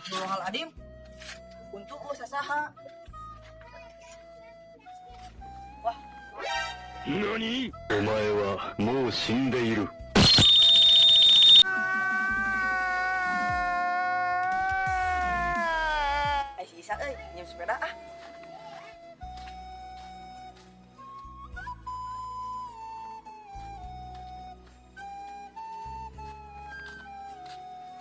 Astagfirullahaladzim. Untuk sasaha. Wah. Nani? Omae wa mou shindeiru. Ai si Isa euy, nyium sepeda ah.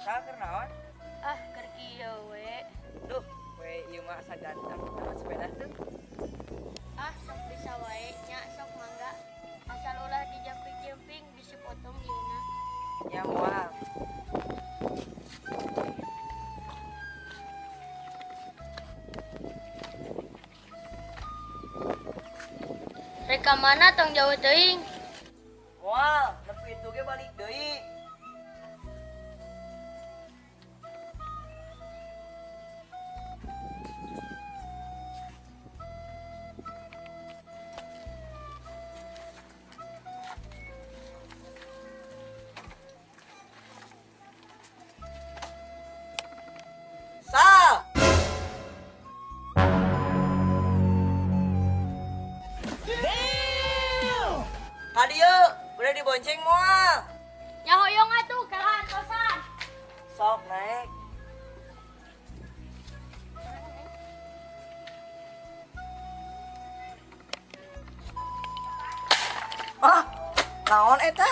Saha keur naon? Ah, keur kieu we. Duh, we ieu mah asa ganteng sama sepeda tuh. Ah, sok bisa wae nya, sok mangga. Asal ulah dijamping-jamping bisi potong yeuna. Nya moal. Rek ka mana tong jauh teuing? Moal, nepi itu ge balik deui. Sal. Damn. Kadieu, udah dibonceng moal. Nya hoyong atuh kalahan kosan. Sok naik. Ah, naon eta?